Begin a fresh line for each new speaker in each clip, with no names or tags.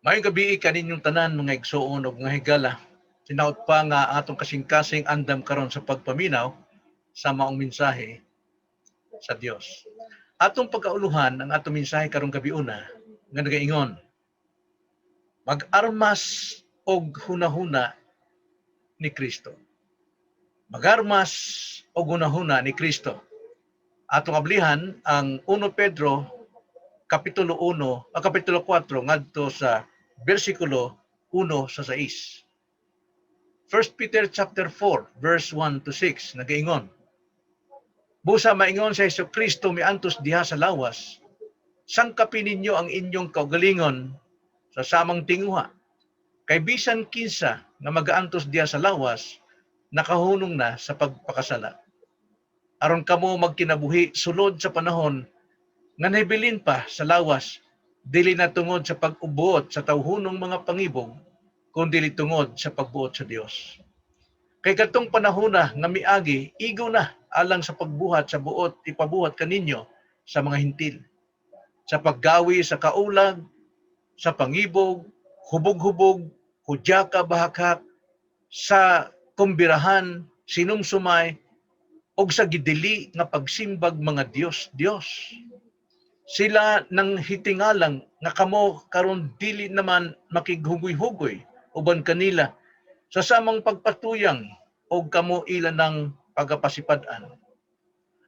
Maayong gabii kaninyong tanan, mga igsuon ug mga higala. Hinaot pa nga atong kasing-kasing andam karon sa pagpaminaw sa maong mensahe sa Dios. Atong pagkauluhan ang atong mensahe karong gabiuna nga nagaingon, "Mag-armas og hunahuna ni Kristo." Mag-armas og hunahuna ni Kristo. Atong ablihan ang 1 Pedro kapitulo 1, ah, kapitulo 4 ngadto sa bersikulo 1 sa 6. 1 Peter chapter 4 verse 1 to 6 nagaingon: "Busa maingon sa Hesus Kristo miantos diha sa lawas, sangkapi ninyo ang inyong kaugalingon sa samang tinguha. Kay bisan kinsa nga magaantos diha sa lawas, nakahunong na sa pagpakasala. Aron kamo magkinabuhi sulod sa panahon nga nahibilin pa sa lawas, dili na tungod sa pag-ubuot sa tawhonong mga pangibog, kundi tungod sa pagbuot sa Dios. Kay kadtong panahona nga miagi, igo na alang sa pagbuhat sa buot ipabuhat kaninyo sa mga Hentil, sa paggawi sa kaulag, sa pangibog, hubog-hubog, hudyaka bahakhak, sa kumbirahan, sinumsumay, og sa gidili nga pagsimbag mga Dios Dios. Sila nang hitingalang nga kamo karon dili naman makighugoy-hugoy uban kanila sa samang pagpatuyang og kamo ila ng pagapasipad-an.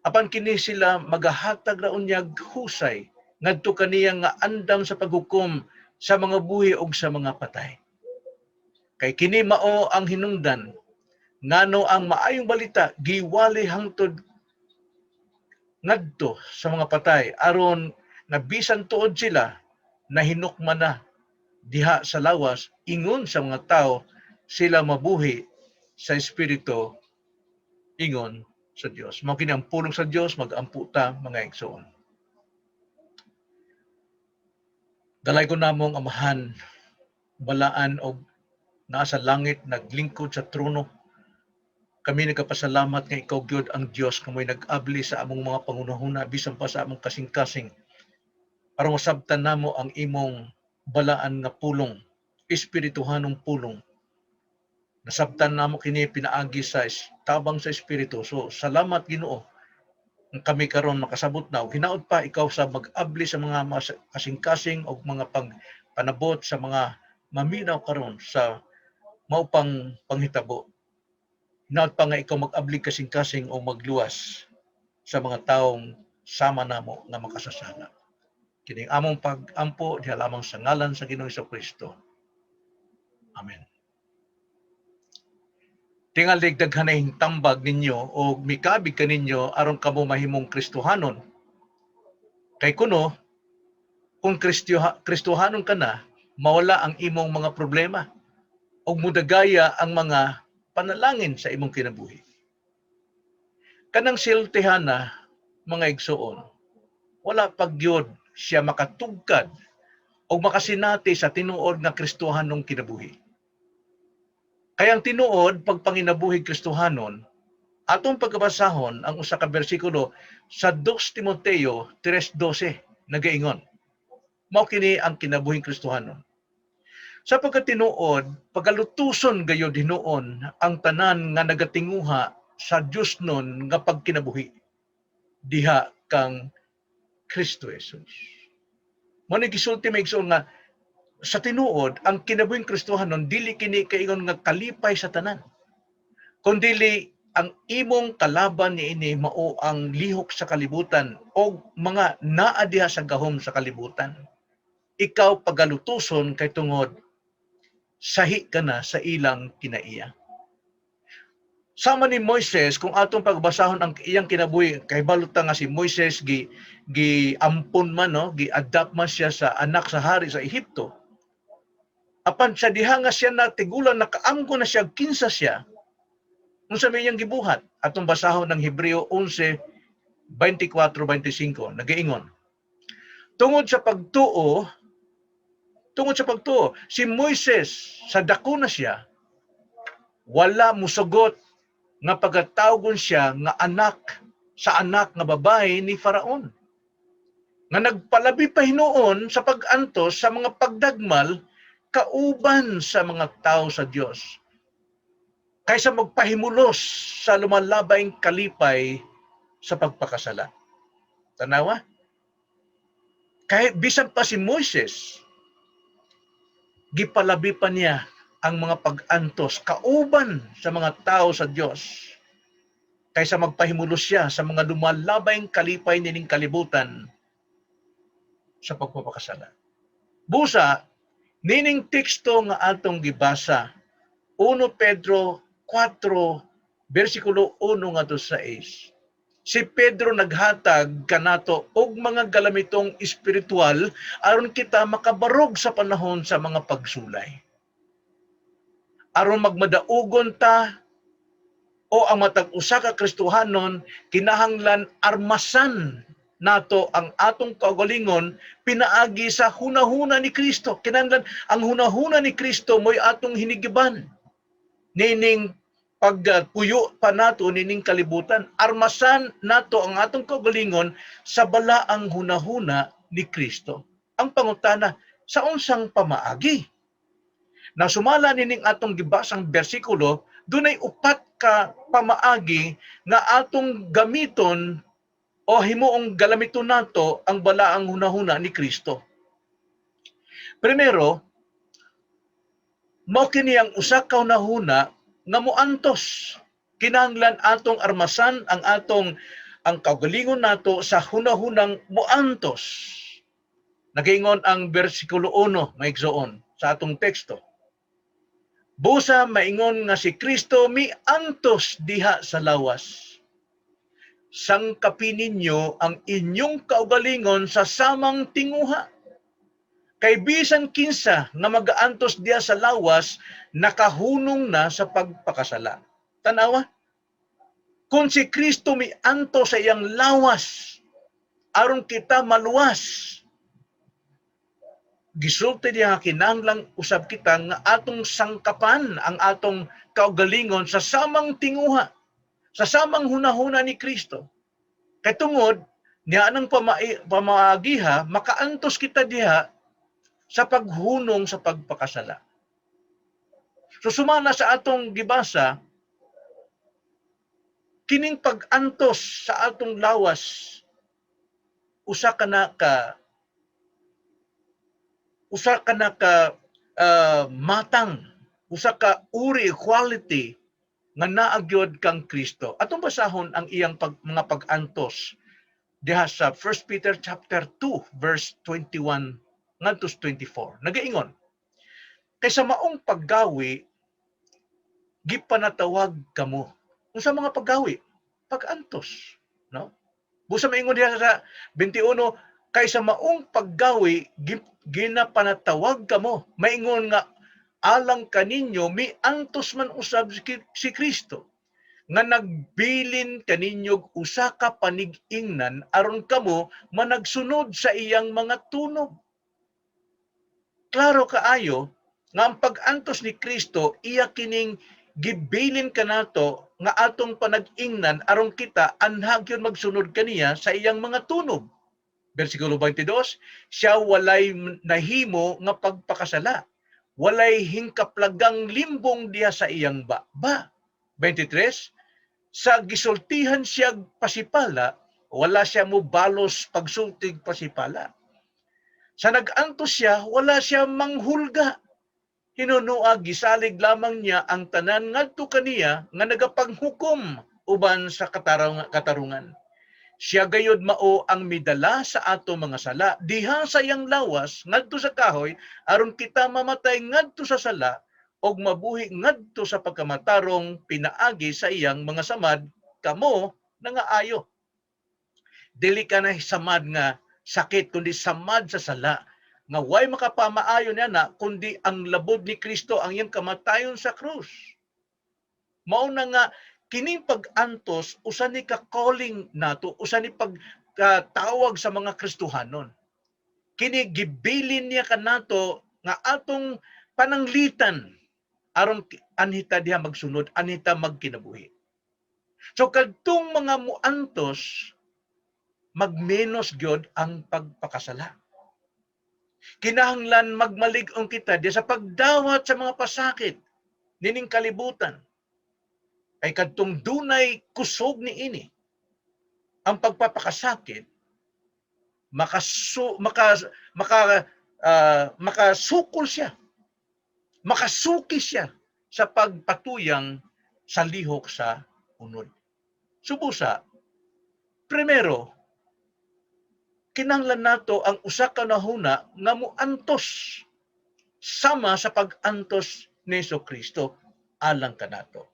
Apan kini sila magahatag ra unyag husay ngadto kaniya nga andam sa paghukom sa mga buhi og sa mga patay. Kay kini mao ang hinungdan ngano ang maayong balita giwali hangtod ngadto sa mga patay, aron nga bisan tuod sila nahinukman na diha sa lawas, ingon sa mga tao, sila mabuhi sa espiritu ingon sa Dios." Mao kini ang pulong sa Dios. Mag-ampo ta, mga igsoon. Dalaygon namong Amahan, balaan og naa sa langit, naglingkod sa trono. Kami nagapasalamat nga ikaw gyud ang Dios nga mo'y nag-abli sa among mga pangunahuna bisan pa sa among kasing-kasing aron masabtan namo ang imong balaan nga pulong, espirituhanong pulong. Nasabtan namo kini pinaagi sa tabang sa Espiritu. So salamat, Ginoo, nga kami karon makasabot na ug hinaot pa ikaw sa mag-abli sa mga kasing-kasing og mga pagpanabot sa mga maminaw karon sa maupang panghitabo. Hinaot pa nga ikaw mag-abli kasing-kasing o magluwas sa mga taong sama namo nga makasasala. Kining among pag-ampo diha lamang sa ngalan sa Ginoong Kristo. Amen. Tingali daghan na tambag ninyo o mikabig kaninyo aron kamo mahimong Kristohanon. Kay kuno kung Kristohanon ka na, mawala ang imong mga problema ug mudagaya ang mga panalangin sa imong kinabuhi. Kanang siltihana, mga igsuon, wala pa gyud siya makatugkad o makasinati sa tinuod nga Kristohanong kinabuhi. Kaya ang tinuod pagpanginabuhi Kristohanon, atong pagkabasahon ang usa ka bersikulo sa 2 Timoteo 3:12, nagaingon. Mao kini ang kinabuhing Kristohanon. "Sa pagkatinuod, pagalutuson gayod hinuon ang tanan nga nagatinguha sa Diosnon nga pagkinabuhi diha kang Kristo Jesus." Mao ni gisulti, mga igsoon, nga sa tinuod ang kinabuhing Kristohanon dili kini kaingon nga kalipay sa tanan. Kundili ang imong kalaban niini mao ang lihok sa kalibutan o mga naa diha sa gahom sa kalibutan. Ikaw pagalutuson kay tungod sahi ka na sa ilang kinaiya. Sama ni Moises, kung atong pagbasahon ang iyang kinabuhi, kay ta nga si Moises gi gi ampon man, no, gi-adapt man siya sa anak sa hari sa Ehipto. Apan sa diha nga siya na tigulang, nakaamgo na siya kinsa siya. Unsa may iyang gibuhat? Atong basahon ng Hebreo 11:24-25, nagaingon: "Tungod sa pagtuo, si Moises sa dako na siya, wala musugot nga pagatawagon siya nga anak sa anak nga babae ni Faraon. Nga nagpalabi pa hinuon sa pag-antos sa mga pagdagmal kauban sa mga tao sa Dios kaysa magpahimulos sa lumalabay kalipay sa pagpakasala. Tanawa? Kahit bisan pa si Moises, gipalabi pa niya ang mga pag-antos kauban sa mga tao sa Dios kaysa magpahimulos siya sa mga lumalabay kalipay nining kalibutan sa pagpapakasala. Busa, nining teksto nga atong gibasa, 1 Pedro 4, versikulo 1 ngadto 6. Si Pedro naghatag kanato og mga galamitong espiritual aron kita makabarog sa panahon sa mga pagsulay. Aron magmadaugon ta o ang matag usa ka Kristohanon, kinahanglan armasan nato ang atong kaugalingon pinaagi sa hunahuna ni Kristo. Kinahanglan ang hunahuna ni Kristo mo'y atong hinigiban. Nining pagpuyo pa nato nining kalibutan, armasan nato ang atong kaugalingon sa balaang hunahuna ni Kristo. Ang pangutana, sa unsang pamaagi? Na sumala nining atong gibasang bersikulo, dunay upat ka pamaagi nga atong gamiton o himuong galamiton nato ang balaang hunahuna ni Kristo. Primero, mao kini ang usa ka hunahuna nga moantos. Kinahanglan atong armasan ang atong ang kaugalingon nato sa hunahunang moantos. Nagaingon ang bersikulo 1, mga igsoon, sa atong teksto. Busa maingon nga si Kristo miantos diha sa lawas. Sangkapi ninyo ang inyong kaugalingon sa samang tinguha. Kay bisan kinsa nga magaantos diha sa lawas, nakahunong na sa pagpakasala. Tanawa? Kung si Kristo miantos sa iyang lawas, aron kita maluwas, gisulti niya nga kinahanglang usab kita nga atong sangkapan ang atong kaugalingon sa samang tinguha, sa samang hunahuna ni Kristo. Kay tungod niya anang pamaagiha, makaantos kita diha sa paghunong sa pagpakasala. So sumala sa atong gibasa, kining pag-antos sa atong lawas, usa ka na ka matang, usa ka uri, quality nga naa gyud kang Kristo. Atong basahon ang iyang mga pag-antos diha sa 1 Peter chapter 2 verse 21 ngadto 24. Nagaingon, "Kay sa maong paggawi gipanatawag kamo." Unsa mga paggawi? Pag-antos, no? Busa maingon diha sa 21, "Kay sa maong paggawi ginapanatawag kamo, maingon nga alang kaninyo miantos man usab si Kristo nga nagbilin kaninyo usa ka panig-ingnan aron kamo managsunod sa iyang mga tunob." Klaro kaayo nga ang pag-antos ni Kristo, iya kining gibilin kanato nga atong panag-ingnan aron kita anha gyud magsunod kaniya sa iyang mga tunob. Versikulo 22, "Siya walay nahimo nga pagpakasala. Walay hingkaplagang limbong diha sa iyang ba. 23, "Sa gisultihan siya pasipala, wala siya mobalos pagsultig pasipala. Sa nag-antos siya, wala siya manghulga. Hinunua gisalig lamang niya ang tanan ngadto kaniya nga nagapanghukom uban sa katarungan. Siya gayod mao ang midala sa ato mga sala diha sa iyang lawas ngadto sa kahoy aron kita mamatay ngadto sa sala og mabuhi ngadto sa pagkamatarong. Pinaagi sa iyang mga samad kamo nangaayo." Dili ka na samad nga sakit kundi samad sa sala nga way makapamaayo niya na kundi ang labod ni Kristo, ang iyang kamatayon sa krus. Mao na nga kining pag-antos usa ni ka calling nato, usa ni pagtawag sa mga Kristohanon. Kini gibilin niya kanato nga atong pananglitan aron anhita diha magsunod, anhita magkinabuhi. So kadtong mga muantos, magmenos gyud ang pagpakasala. Kinahanglan magmalig-on kita di sa pagdawat sa mga pasakit nining kalibutan. Kay kadtong dunay kusog niini, ang pagpapakasakit, makasu maka maka makasukol siya, makasuki siya sa pagpatuyang sa lihok sa unod. So busa, primero, kinahanglan nato ang usa ka hunahuna nga moantos sama sa pag-antos ni Kristo alang kanato.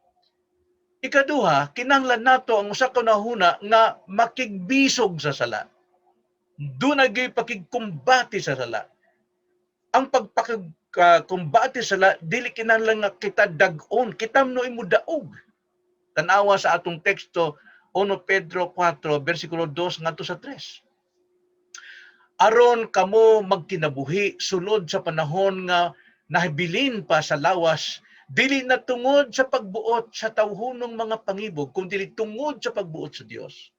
Ikaduha, kinahanglan nato ang usa ka hunahuna nga makigbisog sa sala. Duna gyud pakigkumbate sa sala. Ang pagpakigkumbate sa sala, dili kinahanglan nga kita dag-on, kita no mo daog. Tanawa sa atong teksto, 1 Pedro 4, versikulo 2 ngadto sa 3. Aron kamo magkinabuhi sulod sa panahon nga nahibilin pa sa lawas, dili na tungod sa pagbuot sa tawhonong mga pangibog, kundi tungod sa pagbuot sa Dios.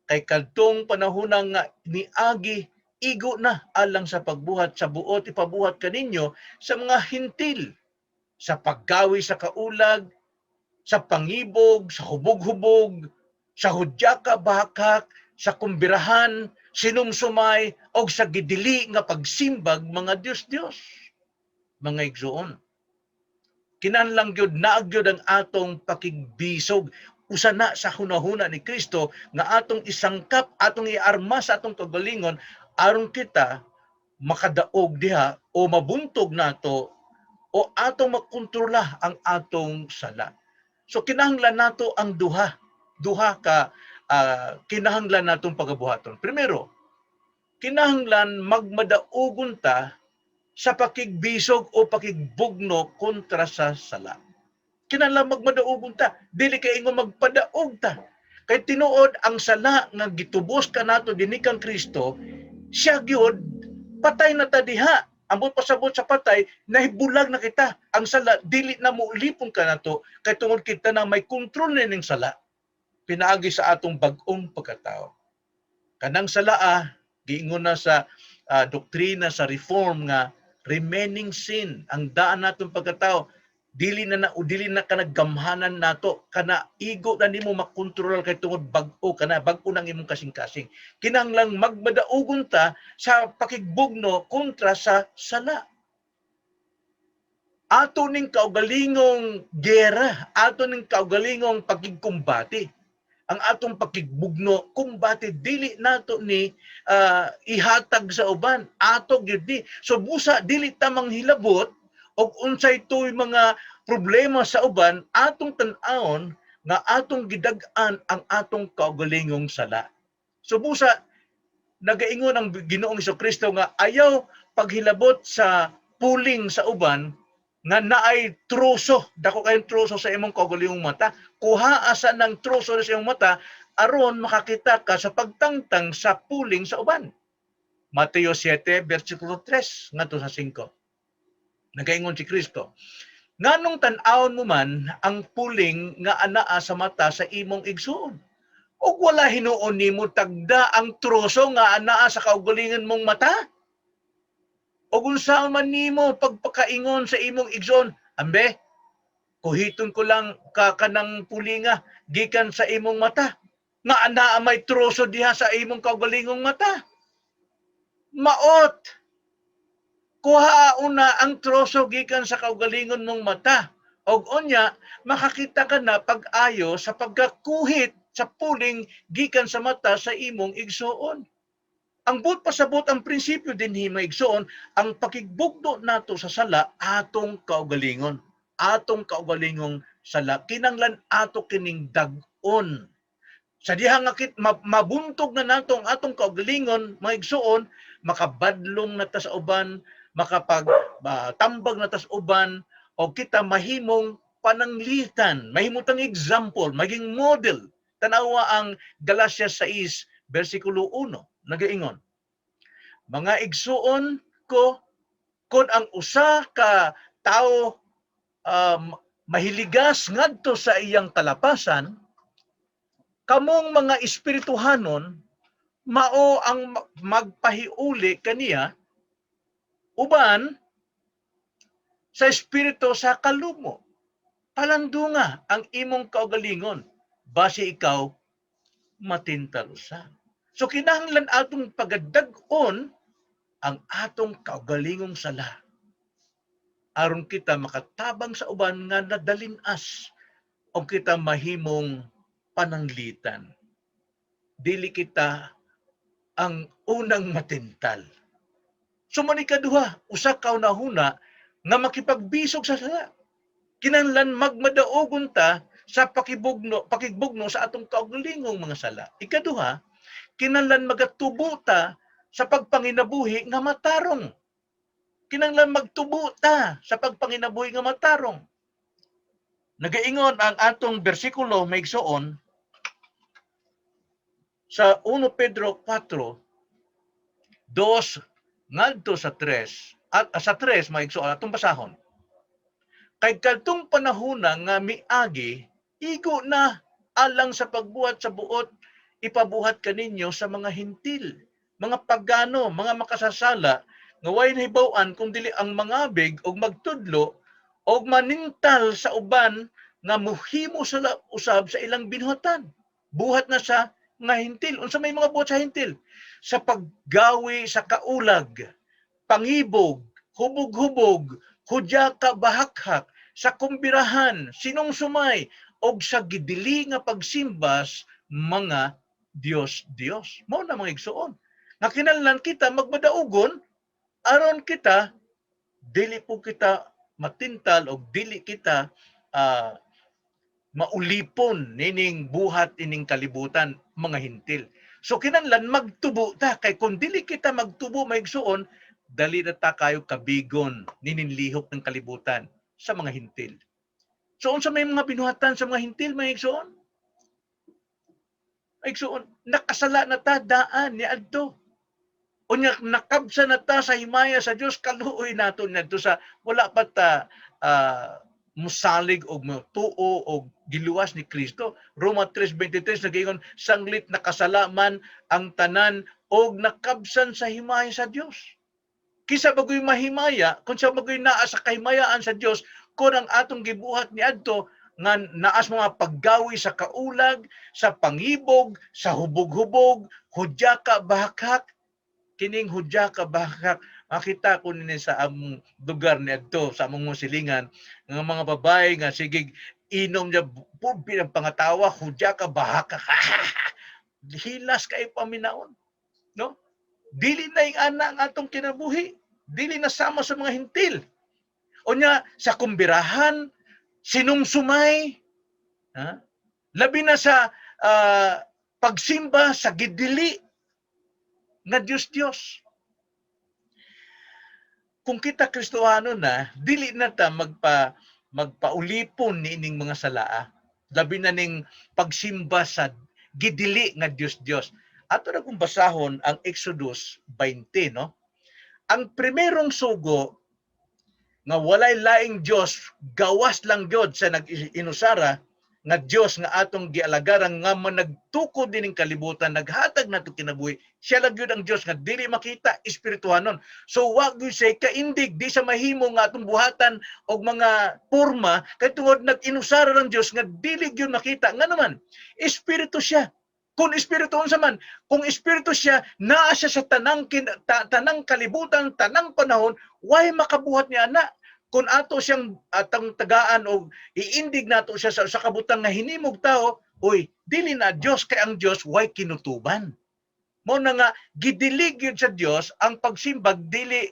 Kay kadtong panahon nga niagi, igo na alang sa pagbuhat sa buot ipabuhat kaninyo sa mga Hentil, sa paggawi sa kaulag, sa pangibog, sa hubog-hubog, sa hudyaka bahakak, sa kumbirahan, sinumsumay, o sa gidili nga pagsimbag mga Diyos-Diyos. Mga igsoon, kinahanglan gyud naa gyud ang atong pakigbisog, usa na sa hunahuna ni Kristo nga atong isangkap, atong iarma sa atong kagalingon aron kita makadaog diha o mabuntog nato o atong makontrola ang atong sala. So kinahanglan nato ang duha. Duha ka kinahanglan natong pagabuhaton. Primero, kinahanglan magmadaugon ta sa pakigbisog o pakigbugno kontra sa sala. Kinahanglan magmadaugon ta, dili kay ingon magpadaog ta. Kay tinuod, ang sala nga gitubos kanato dinhi kang Kristo, siya gyud patay na ta diha. Ambot pasabot sa patay, nahibulag na kita. Ang sala dili na moulipon kanato kay tungod kita na may kontrol ning sala pinaagi sa atong bag-ong pagkatao. Kanang sala, giingon na sa doktrina sa Reform nga remaining sin ang daan natong pagkatao, dili na dili na kana gamhanan nato, kana igo na nimo makontrol kay tungod bag-o kana, bag-o nang imong kasing-kasing. Kinahanglang magmadaugon ta sa pakigbugno kontra sa sala. Ato ning kaugalingong gera, ato ning kaugalingong pagkigkumbate, ang atong pakigbugno kumbate. Dili nato ni ihatag sa uban, ato gyud ni. So busa dili ta manghilabot og unsay tuy mga problema sa uban, atong tan-awon nga atong gidag-an ang atong kaugalingong sala. So busa nagaingon ang Ginoong Kristo nga ayaw paghilabot sa puling sa uban nga naay troso, dako kayong troso sa imong kaugalingong mata. Kuha asa ng troso sa imong mata aron makakita ka sa pagtangtang sa puling sa uban. Mateo 7 versikulo 3 ngadto sa 5. Nagaingon si Kristo, "Nganong tan-awon mo man ang puling nga anaa sa mata sa imong igsuon, ug wala hinuon nimo tagda ang troso nga anaa sa kaugalingon mong mata? Ug unsaon man nimo pagpakaingon sa imong igsoon, 'Ambe, kuhiton ko lang ka kanang pulinga gikan sa imong mata,' nga anaa may troso diha sa imong kaugalingong mata? Maot! Kuha una ang troso gikan sa kaugalingon mong mata. Og unya makakita ka na pag-ayo sa pagkakuhit sa puling gikan sa mata sa imong igsoon." Ang buot pasabot, ang prinsipyo dinhi, mga igsoon, ang pakigbugno nato sa sala, atong kaugalingon. Atong kaugalingong sala, kinanglan ato kining dag-on. Sa diha nga mabuntog na nato ang atong kaugalingon, mga igsoon, makabadlong na ta sa uban, makapag tambag na ta sa uban, o kita mahimong pananglitan, mahimo tang example, maging model. Tanawa ang Galatia 6 versikulo 1, nagaingon, "Mga igsuon ko, kung ang usa ka tawo mahiligas ngadto sa iyang kalapasan, kamong mga espirituhanon mao ang magpahiuli kaniya." Uban sa espiritu sa kalumo. Palandunga ang imong kaugalingon basi ikaw matintal usa. So kinahanglan atong pagadag-on ang atong kaugalingong sala aron kita makatabang sa uban nga nadalin-as o kita mahimong pananglitan. Dili kita ang unang matintal. So man ikaduha, usa ka hunahuna nga makipagbisog sa sala. Kinahanglan magmadaogon ta sa pakigbugno sa atong kaugalingong mga sala. Ikaduha, kinahanglan magatubo ta sa pagpanginabuhi nga matarong. Kinahanglan magtubo ta sa pagpanginabuhi nga matarong. Nagaingon ang atong bersikulo, mga igsoon, sa 1 Pedro 4, 2 ngadto sa 3 at sa 3, mga igsoon, atong basahon. Kay kadtong panahona nga miagi, igo na alang sa pagbuhat sa buot ipabuhat kaninyo sa mga Hentil, mga pagano, mga makasasala nga way nahibaw-an kung dili ang mangabig og magtudlo og manintal sa uban nga muhimo sa usab sa ilang binuhatan. Buhat na sa nga Hentil. Unsa may mga buhat sa Hentil? Sa paggawi sa kaulag, pangibog, hubog-hubog, hudyaka bahakhak, sa kumbirahan, sinungsumay, og sa gidili nga pagsimbas mga Diyos-Diyos. Mao na, mga igsoon, nga kinahanglan kita magmadaugon aron kita dili po kita matintal og dili kita maulipon nining buhat ining kalibutan, mga Hentil. So kinahanglan magtubo ta kay kung dili kita magtubo, mga igsoon, dali na ta kayo kabigon nining lihok ng kalibutan sa mga Hentil. So unsa may mga binuhatan sa mga Hentil, mga igsoon? Mga igsoon, nakasala na ta daan niadto. Unya nakabsa na ta sa himaya sa Dios, kaluoy nato niadto sa wala pa ta musalig og motuo og giluwas ni Kristo. Roma 3:23 nagaingon, sanglit nakasala man ang tanan og nakabsan sa himaya sa Dios. Kinsa bagoy mahimaya, kung sa bagoy naa sa kahimayaan sa Dios, kung ang atong gibuhat niadto nga naas mga paggawi sa kaulag, sa pangibog, sa hubog-hubog, hudyaka bahakhak? Kining hudyaka bahakhak, makita ko nini sa among lugar niadto, sa among mga silingan, nga mga babae nga sige inom niya, pulbi ang pangatawa, hudyaka bahakhak. Hilas kay paminaon. No? Dili na yung ana ang atong kinabuhi. Dili na sama sa mga Hentil. Unya sa kumbirahan, sinumsumay, ha? Labi na sa pagsimba sa gidili nga Diyos-Diyos. Kung kita Kristohano na, dili na ta magpaulipon niining mga salaa. Labi na ning pagsimba sa gidili nga Diyos-Diyos. Ato na kung basahon ang Exodus 20, no? Ang primerong sugo nga walay laing Dios gawas lang gyud sa nag-inusara nga Dios nga atong gialagaran nga managtukod dining kalibutan, naghatag nato kinabuhi. Siya lang gyud ang Dios nga dili makita, espirituhanon. So wa gyud siya kaindig, di sa mahimo nga atong buhatan og mga porma kay tungod nag-inusara ng Dios nga dili gyud makita. Nga naman espiritu siya. Kung espiritu, unsa man kung espiritu siya, naa siya sa tanang kalibutan, tanang panahon, way makabuhat niya na kung ato siyang atang tagaan o iindig nato siya sa kabutang nga hinimog tao, uy, dili na Dios kay ang Dios way kinutuban. Mao na nga gidilig yun sa Dios ang pagsimbag dili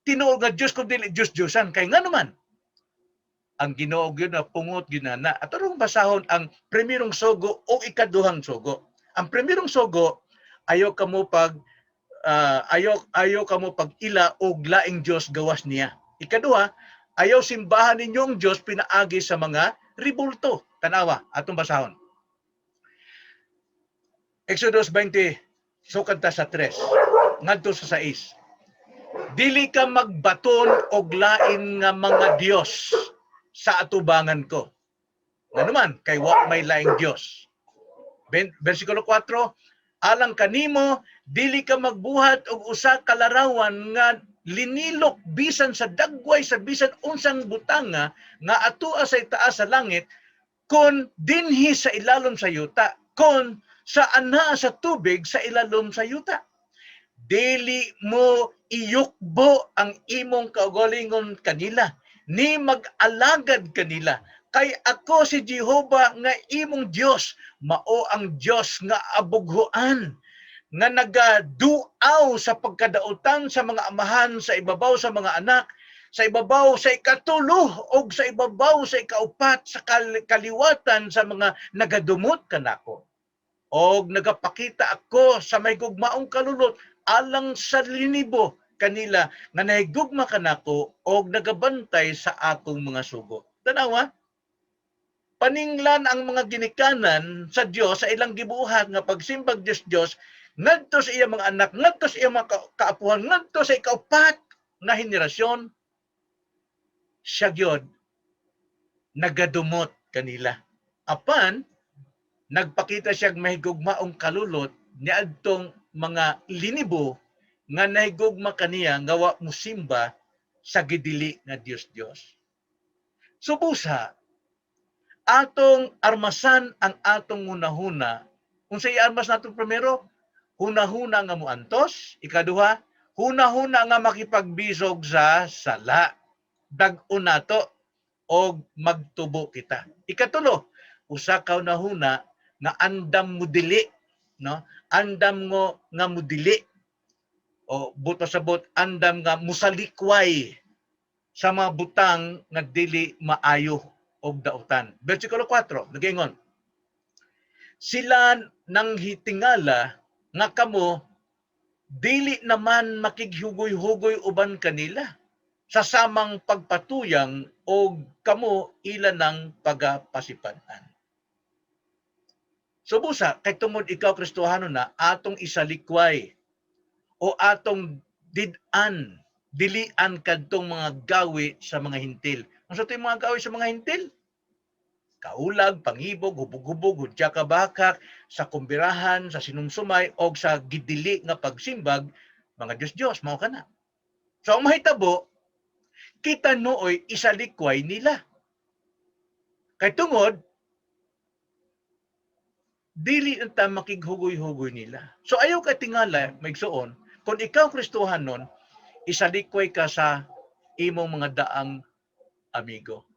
tinuod nga Dios kun dili Dios Diosan kay nga naman ang Ginoo gyud na pungot ginana. At atong basahon ang primerong sugo o ikaduhang sugo. Ang primerong sugo, ayaw kamo pag ila og laing Dios gawas niya. Ikaduha, ayaw simbahan ninyo ang Dios pinaagi sa mga ribulto. Tanawa, atong basahon. Exodus 20, sukad ta sa 3, ngadto sa 6. Dili ka magbaton og lain nga mga Dios sa atubangan ko. Nga naman, kay wa may laing Dios. Versikulo 4, alang kanimo, dili ka magbuhat og usa ka larawan nga linilok bisan sa dagway sa bisan unsang butanga nga atua sa itaas sa langit, kon dinhi sa ilalom sa yuta, kon sa anaa sa tubig sa ilalom sa yuta. Dili mo iyukbo ang imong kaugalingon kanila, ni mag-alagad kanila. Kay ako si Jehova nga imong Dios, mao ang Dios nga abughuan, nga nagaduaw sa pagkadautan sa mga amahan sa ibabaw sa mga anak, sa ibabaw sa ikatulo og sa ibabaw sa ikaupat sa kaliwatan sa mga nagadumot kanako. Og nagapakita ako sa may gugmaong kalulot alang sa linibo kanila nga nahigugma kanako og nagabantay sa akong mga sugo. Tanawa, paninglan ang mga ginikanan sa Dios sa ilang gibuhat nga pagsimbag Dios Dios ngadto sa iyang mga anak, ngadto sa iyang mga kaapuhan, ngadto sa ikaupat nga henerasyon, siya gyud nagadumot kanila. Apan nagpakita siya mahigugmaong kalulot niadtong mga linibo nga nahigugma kaniya nga wa musimba sa gidili nga Dios Dios. Subusa atong armasan ang atong hunahuna. Unsay armas nato primero? Hunahuna nga muantos. Ikaduha, hunahuna nga makipagbisog sa sala. Dag-on nato og magtubo kita. Ikatulo, usa ka hunahuna nga andam mo dili, no? Andam mo nga mudili o buto sa bot, andam nga musalikway sa mga butang nga dili maayo og dautan. Versikulo 4, nagaingon, "Sila nang hitingala nga kamo dili naman makighugoy-hugoy uban kanila sa samang pagpatuyang og kamo ila ng pagapasipadan." Subusa, kay tungod ikaw Kristohano na, atong isalikway o atong did-an, dilian kadtong mga gawi sa mga hintil. Unsa to yung mga gawi sa mga hintil? Kaulag, pangibog, hubog-hubog, hudya kabakak, sa kumbirahan, sa sinumsumay, o sa gidili nga pagsimbag, mga Diyos-Diyos, mao kana. So ang mahitabo, kita nooy isalikway nila. Kay tungod, dili na ta makighugoy-hugoy nila. So ayaw ka tingala, maigsuon, kung ikaw Kristohan nun, isalikway ka sa imong mga daang amigo.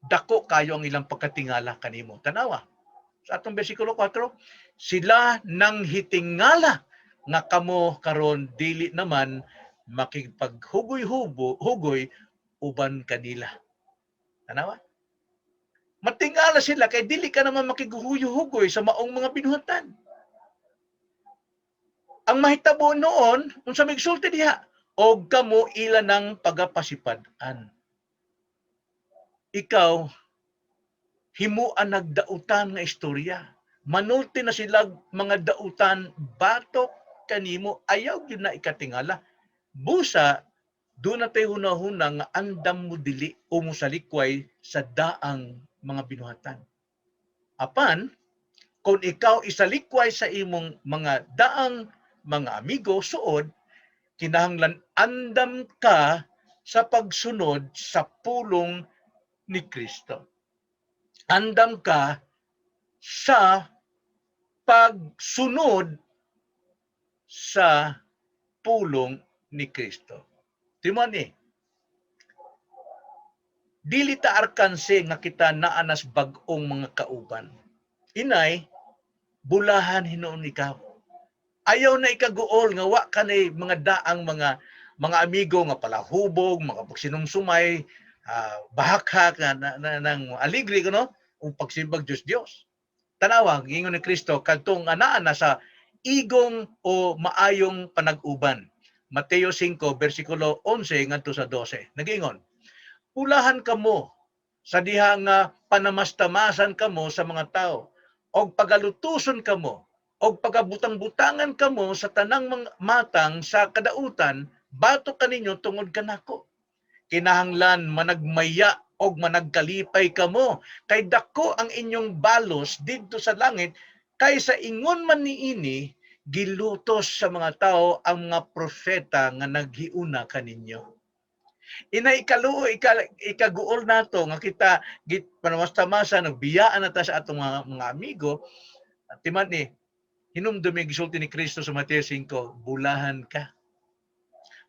Dako kayo ang ilang pagkatingala kanimo. Tanawa. Sa atong versikulo 4, "Sila nang hitingala nga kamo karon dili naman makipaghugoy-hubo hugoy uban kanila." Tanawa? Matingala sila kay dili ka naman makighugoy-hugoy sa maong mga binuhatan. Ang mahitabo noon, unsa may gisulti diha, "Og kamo ila ng pagapasipad-an." Ikaw, himuan nagdautan nga istorya. Manulti na sila mga dautan batok kanimo, ayaw gyud na ikatingala. Busa, doon na tayo hunahuna nga andam mo dili o mo salikway sa daang mga binuhatan. Apan, kung ikaw isalikway sa imong mga daang mga amigo, suod, kinahanglan andam ka sa pagsunod sa pulong ni Kristo. Andam ka sa pagsunod sa pulong ni Kristo. Timon ni, dili ta arkanse nga kita naanas bag-ong mga kauban. Inay, bulahan hinuon ikaw. Ayaw na ikaguol nga wa ka na mga daang mga amigo nga palahubog, mga pagsinumsumay, bahakhak na, ng aligre kuno o pagsimbag Dios Dios. Tanawa, giingon ni Kristo kadtong anaa na sa igong o maayong panag-uban. Mateo 5 versikulo 11 ngadto sa 12. Nagingon, "Pulahan kamo sa diha nga panamastamasan kamo sa mga tao og pagalutuson kamo og pagabutang-butangan kamo sa tanang mga matang sa kadautan batok kaninyo tungod kanako. Kinahanglan managmaya og managkalipay kamo kay dako ang inyong balos didto sa langit, kay sa ingon man niini Gilutos sa mga tao ang mga propeta nga naghiuna kaninyo. Inay ikaluo, ikaguol nato nga kita git panamasta-masa nagbiyaan na ta sa atong mga amigo. At timan ni hinumdumi gisulti ni Kristo sa Mateo 5, bulahan ka.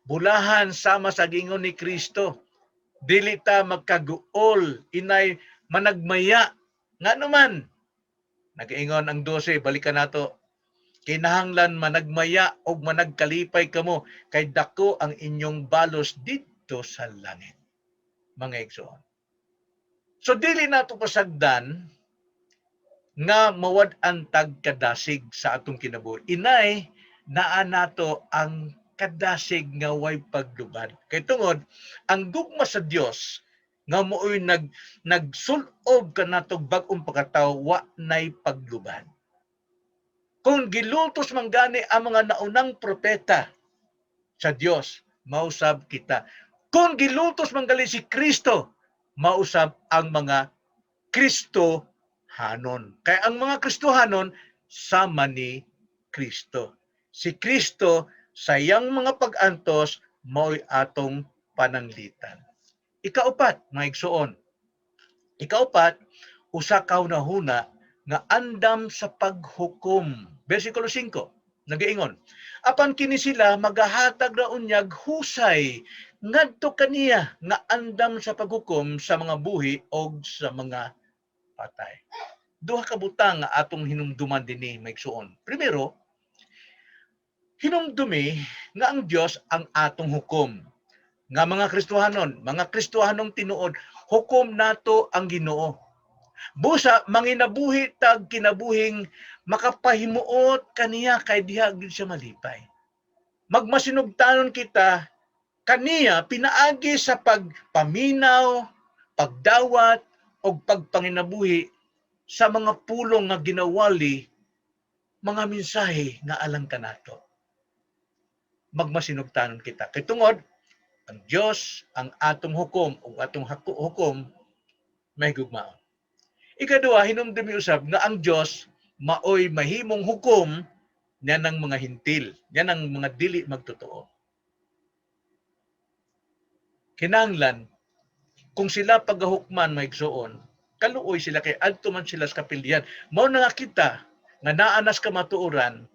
Bulahan sama sa gingon ni Kristo. Dili ta magkaguol, inay managmaya. Nga naman, nagaingon ang 12, balikan nato. Kinahanglan managmaya og managkalipay kamo kay dako ang inyong balos didto sa langit. Mga igsoon. So dili nato pasagdan nga mawad-an tag kadasig sa atong kinabuhi. Inay, naa nato ang kadasig nga way paglubad. Kay tungod ang gugma sa Dios nga mooy nagsulob kanatog bag-ong pagkatao, wa nay paglubad. Kung gilutos man gani ang mga naunang propeta sa Dios, mausab kita. Kung gilutos man gali si Kristo, mausab ang mga Kristohanon. Kaya ang mga Kristohanon sama ni Kristo. Si Kristo sa iyang mga pag-antos mao'y atong pananglitan. Ikaupat, mga igsoon. Ikaupat, usa ka hunahuna nga andam sa paghukom. Versikulo 5, nagaingon, "Apan kini sila magahatag ra unyag husay ngadto kaniya nga andam sa paghukom sa mga buhi og sa mga patay." Duha ka butang nga atong hinumduman dinhi, mga igsoon. Primero, hinumdumi nga ang Dios ang atong hukom. Nga mga Kristohanon, mga Kristohanong tinuod, hukom nato ang Ginoo. Busa manginabuhi tag kinabuhing makapahimuot kaniya kay diha gid siya malipay. Magmasinugtanon kita kaniya pinaagi sa pagpaminaw, pagdawat og pagpanginabuhi sa mga pulong nga ginawali, mga mensahe nga alang kanato. Magmasinugtanon kita. Kay tungod ang Dios ang atong hukom ug atong hukom may gugmaon. Ikaduha, hinumdumi usab nga ang Dios maoy mahimong hukom niya ng mga hintil, niya ng mga dili magtotoo. Kinahanglan kung sila pagahukman, maigsoon, kaluoy sila kay adto man sila sa kapildihan. Mao na nga kita nga naa nas kamatuoran,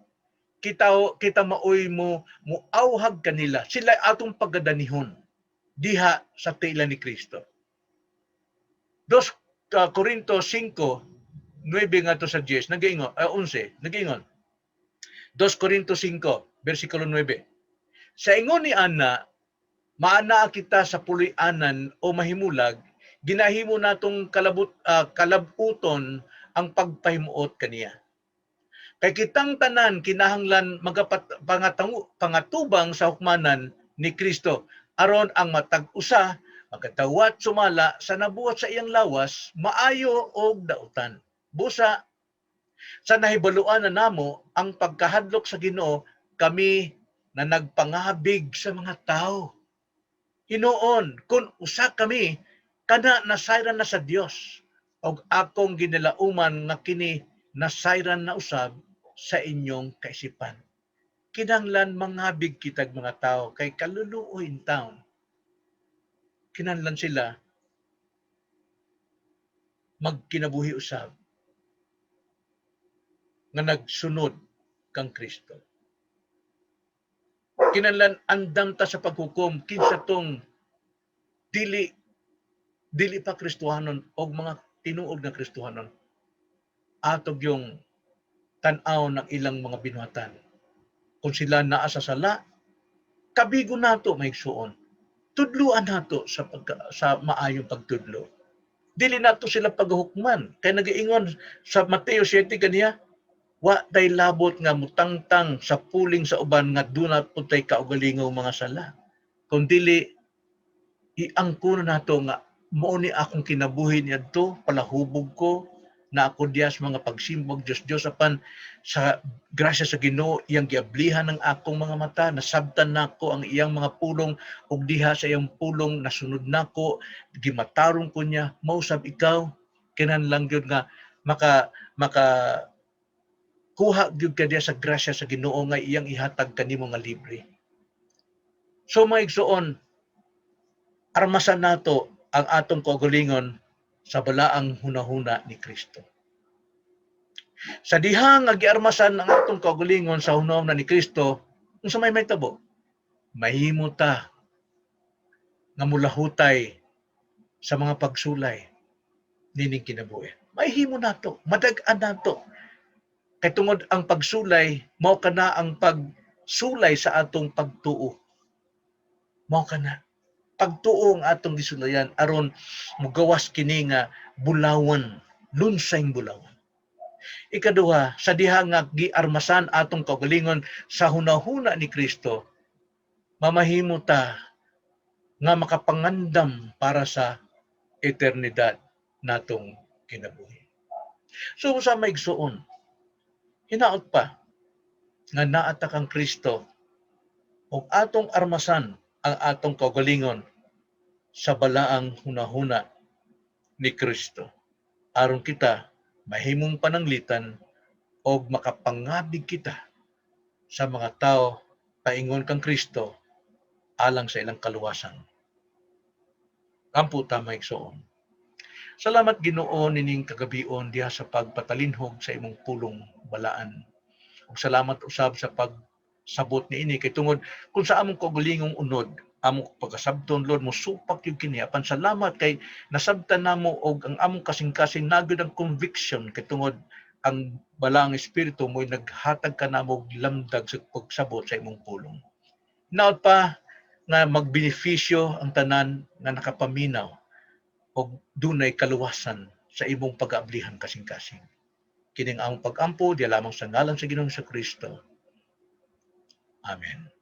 kita kita maoy mo muawhag kanila. Sila atong pagadanihon diha sa tila ni Kristo. 2 Corinto 5, 9 ngadto sa 10, nagaingon, 11, nagaingon. 2 Corinto 5, versikulo 9. "Sa ingon ni ana, maanaa kita sa puloy-anan o mahimulag, ginahimo natong kalabuton ang pagpahimuot kaniya. Kay kitang tanan kinahanglan pangatubang sa hukmanan ni Kristo aron ang matag usa makadawat sumala sa nabuhat sa iyang lawas, maayo og dautan. Busa sa nahibaluan na namo ang pagkahadlok sa Ginoo, kami na nagpangabig sa mga tao. Hinuon, kung usa kami kana nasayran na sa Dios, og akong ginalauman nga kini nasayran na usab sa inyong kaisipan." Kinahanglan mangabig kitag mga tao kay kaluluoy in town. Kinahanglan sila magkinabuhi usab nga nagsunod kang Kristo. Kinahanglan andam ta sa paghukom kinsa tong dili dili pa Kristohanon og mga tinuod nga Kristohanon. Atog yung tan-aw ng ilang mga binuhatan. Kung sila naa sa sala, kabigo nato, maigsuon. Tudluan nato sa maayong pagtudlo. Dili nato sila paghukman. Kay nagaingon sa Mateo 7 kaniya, wa tay labot nga mutangtang sa puling sa uban nga duna pud tay kaugalingong mga sala. Kung dili, iangko na nato nga mao ni akong kinabuhi niadto, palahubog ko na ako diya sa mga pagsimbag Dios Dios, apan sa grasya sa Ginoo, iyang giablihan ang akong mga mata, nasabtan nako ang iyang mga pulong ug diha sa iyang pulong nasunod nako, gimatarong ko niya. Mausab ikaw, kinahanglan gyud nga maka maka Kuha gyud ka diya sa grasya sa Ginoo nga iyang ihatag kanimo nga libre. So, mga igsoon, armasan nato ang atong kaugalingon sa balaang hunahuna ni Kristo. Sa diha nga giarmasan ang atong kaugalingon sa hunahuna ni Kristo, unsa may mahitabo? Mahimo ta nga mulahutay sa mga pagsulay nining kinabuhi. Mahimo nato, madag-an nato. Kay tungod ang pagsulay, mao kana ang pagsulay sa atong pagtuo. Mao kana. Pagtuo ang atong gisulayan aron mugawas kini nga bulawan, lunsayng bulawan. Ikaduha, sa diha nga giarmasan atong kaugalingon sa hunahuna ni Kristo, mamahimo ta nga makapangandam para sa eternidad natong kinabuhi. So sa maigsuon, hinaot pa nga naa ta kang Kristo ug atong armasan ang atong kaugalingon sa balaang hunahuna ni Kristo aron kita mahimong pananglitan og makapangabig kita sa mga tao paingon kang Kristo alang sa ilang kaluwasan. Ampo ta, mga igsoon. Salamat, Ginoo, nining kagabion diha sa pagpatalinhog sa imong pulong balaan. Ug salamat usab sa pagsabot niini kay tungod kung sa among kaugalingong unod, among pagkasabton, Lord, mo supak gyud kini, apan salamat kay nasabtan namo og ang among kasing-kasing naa gyud ang conviction kay tungod ang Balaang Espiritu mo'y naghatag kanamo og lamdag sa pagsabot sa imong pulong. Hinaot pa nga magbenepisyo ang tanan nga nakapaminaw og dunay kaluwasan sa imong pag-aablihan kasing-kasing. Kining among pag-ampo diya lamang sa ngalan sa Ginoong Kristo. Amen.